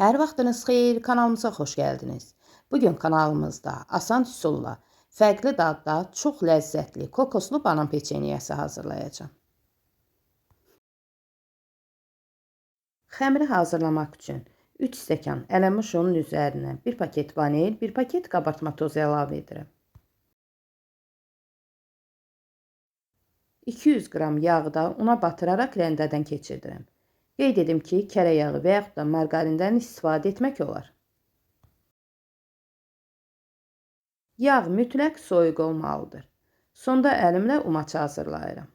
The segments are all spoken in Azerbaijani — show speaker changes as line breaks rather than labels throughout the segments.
Hər vaxtınız xeyir, kanalımıza xoş gəldiniz. Bugün kanalımızda asan üsulla, fərqli dadda, çox ləzzətli kokoslu banan peçenyası hazırlayacağam. Xəmiri hazırlamaq üçün 3 stəkan ələnmiş unun üzərinə 1 paket vanil, 1 paket qabartma tozu əlavə edirəm. 200 qram yağı da una batıraraq rəndədən keçirdirəm. Qeyd edim ki, kərə yağı və yaxud da marqarindən istifadə etmək olar. Yağ mütləq soyuq olmalıdır. Sonda əlimlə umaç hazırlayıram.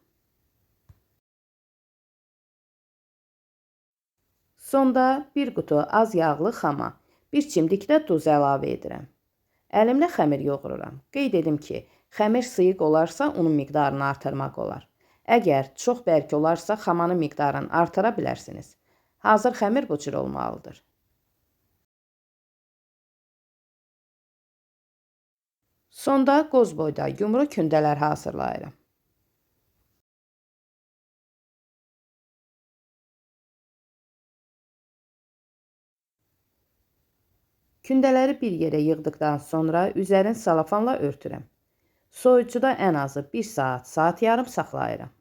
Sonda 1 qutu az yağlı xama, 1 çimdik də duz əlavə edirəm. Əlimlə xəmir yoğururam. Qeyd edim ki, xəmir sıyıq olarsa unun miqdarını artırmaq olar. Əgər çox bərk olarsa xamanın miqdarını artıra bilərsiniz. Hazır xəmir bu cür olmalıdır. Sonda qoz boyda yumru kündələr hazırlayıram. Kündələri bir yerə yığdıqdan sonra üzərini salafanla örtürəm. Soyuducuda ən azı 1 saat, saat yarım saxlayıram.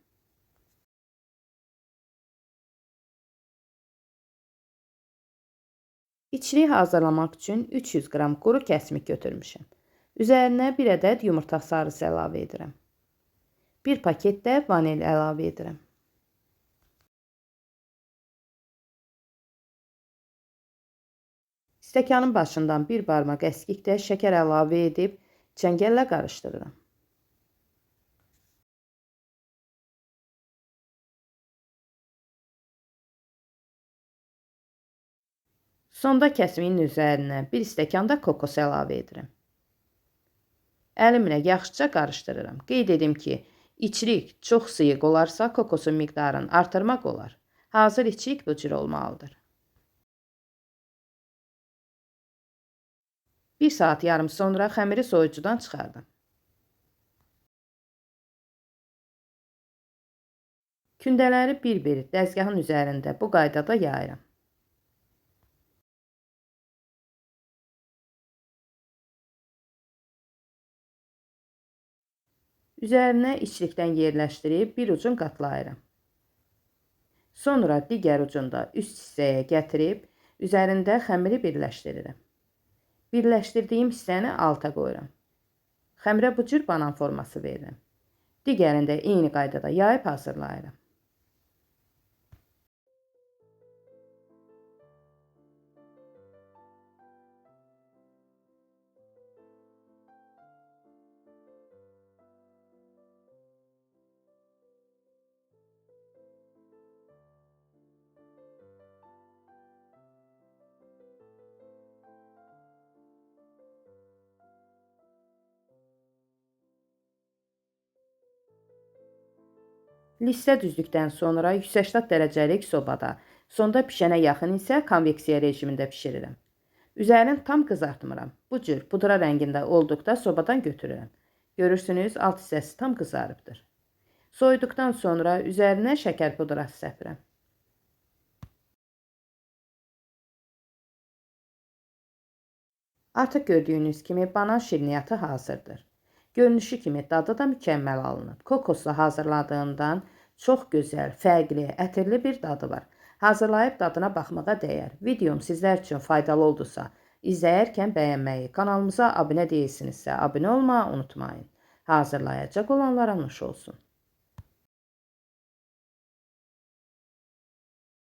İçliyi hazırlamaq üçün 300 qram quru kəsmik götürmüşəm. Üzərinə 1 ədəd yumurta sarısı əlavə edirəm. 1 paket də vanil əlavə edirəm. Stəkanın başından bir barmaq əskik də şəkər əlavə edib çəngəllə qarışdırıram. Sonda kəsmiyin üzərinə 1 stəkan da kokos əlavə edirəm. Əlimlə yaxşıca qarışdırıram. Qeyd edim ki, içlik çox sıyıq olarsa kokosun miqdarını artırmaq olar. Hazır içlik bu cür olmalıdır. 1 saat yarım sonra xəmiri soyuducudan çıxardım. Kündələri bir-bir dəzgahın üzərində bu qaydada yayıram. Üzərinə içlikdən yerləşdirib bir ucun qatlayıram. Sonra digər ucunda üst hissəyə gətirib üzərində xəmiri birləşdirirəm. Birləşdirdiyim hissəni alta qoyuram. Xəmirə bu cür banan forması verirəm. Digərini də eyni qaydada yayıb hazırlayıram. Listə düzdükdən sonra 180 dərəcəlik sobada, sonda pişənə yaxın isə konveksiya rejimində bişirirəm. Üzərini tam qızartmıram. Bu cür pudra rəngində olduqda sobadan götürürəm. Görürsünüz, alt hissəsi tam qızarıbdır. Soyuduqdan sonra üzərinə şəkər pudrası səpirəm. Artıq gördüyünüz kimi banan şirniyyatı hazırdır. Görünüşü kimi dadı da mükəmməl alınıb. Kokosla hazırladığından çox gözəl, fərqli, ətirli bir dadı var. Hazırlayıb dadına baxmağa dəyər. Videom sizlər üçün faydalı oldusa, izləyərkən bəyənməyi, kanalımıza abunə deyilsinizsə, abunə olmağı unutmayın. Hazırlayacaq olanlara nuş olsun.